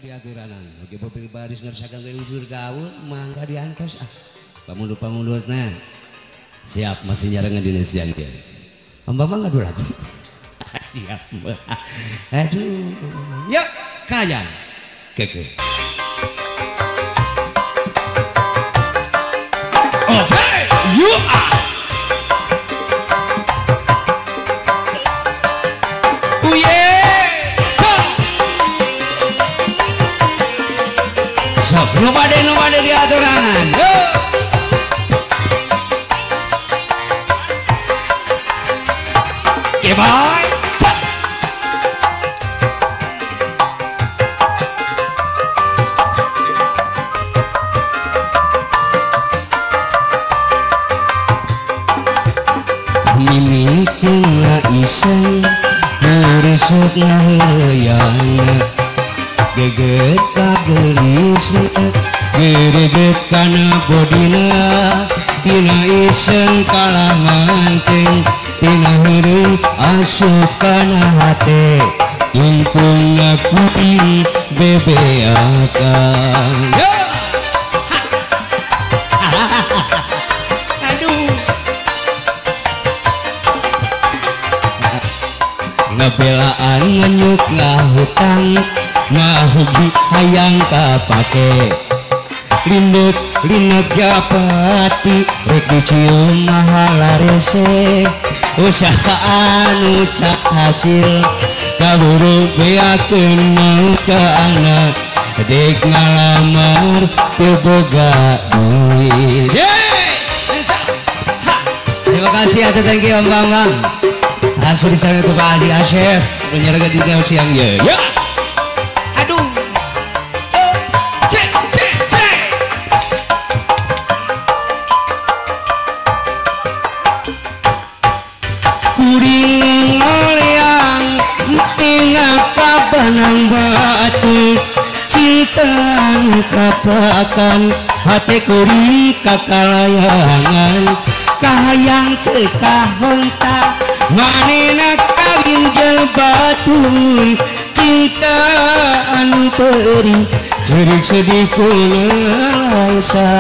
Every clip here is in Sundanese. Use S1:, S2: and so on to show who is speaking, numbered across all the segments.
S1: Diaturanan oke pribadi ngersakan ujur gaul mangga diantos ah pamundur-pamundurna siap masih nyarengan dina siang ieu Om Bambang ngadu lagu siap aduh yuk kaya keke oh hey you are Nobody di aturan. Goodbye. Mimikna iseng muresep ngaheuyeung geget kagelis gereget kana bodina tina iseng kalamanteng tina heureung asup kana hate tungtungna kuring bebeakan. Aduh ngabelaan ngenyuk ngahutang mahugi hayang kapake lindut linek japati rek dicium mahalarese usaha anu cak hasil kaburu beakeun mau ka anak dek ngalamar teu boga duit. Terima kasih atau thank you Om Bambang. Hasil di sana tuh Pak Haji Asyef menyerahkan di siang ya. Ya. Aduh. Cek cek cek. Kuring ngoleang tinggal kabanang batu cinta kapakan hati kuring kakalayangan kahayang teu kahonta manena kawin jeung batur cinta anu perih cerik sedih kulangsa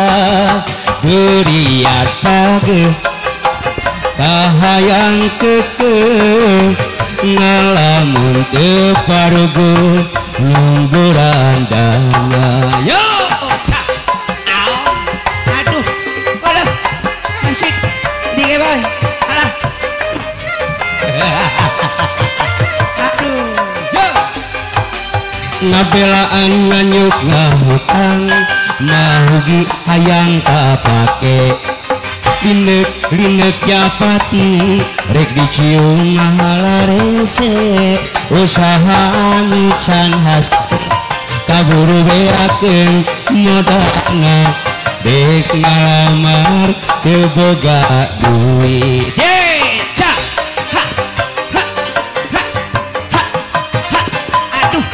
S1: duriat page kahayang kekeh ngalamun teu paruguh nungguran dana. Yo cak aduh waduh asik dike boy alah. Aduh yo ngabelaan nganyuk ngahutang mahugi hayang kapake linek linek japati rek dicium mahalarese usaha anu can has kaburu beakeun modalna dek ngalamar teu boga duit. Ye ca ha ha ha ha ha aduh.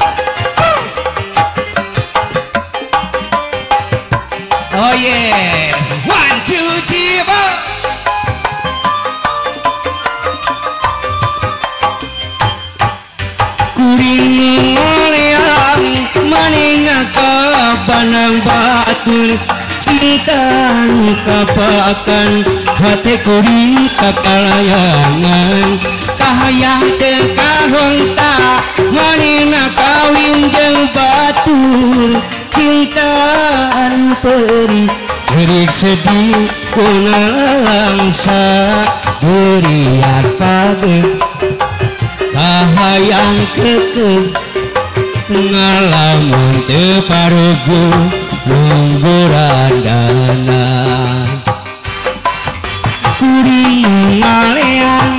S1: Oh yes, 1 2 3 4. Kuring ngoleang manehna kabanang batur cinta kapakan hate kuring kakalayangan kahayang teu kahonta manehna kawin jeung batur cinta anu perih cerik sedih kunalangsa duriat page kahayang kekeh ngalamun teu paruguh nungguran dana. Kuring ngaleang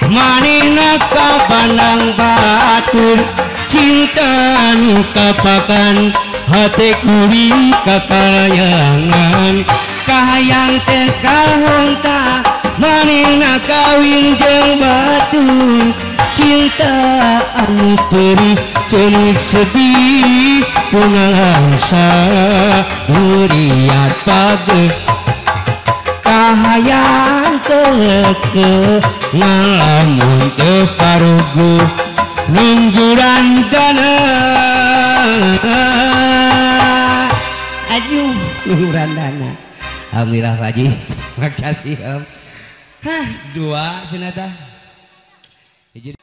S1: manehna kabanang batur cinta anu kapakan hate kuring kakalayangan kahayang teu kahonta manehna kawin jeung batur cinta anu perih cerik sedih punalangsa duriat page kahayang kekeh ngalamun teu paruguh nungguran dana. Nungguran dana. Alhamdulillah Pak Haji. Makasih Om. Hah, dua cenah tah. Hiji.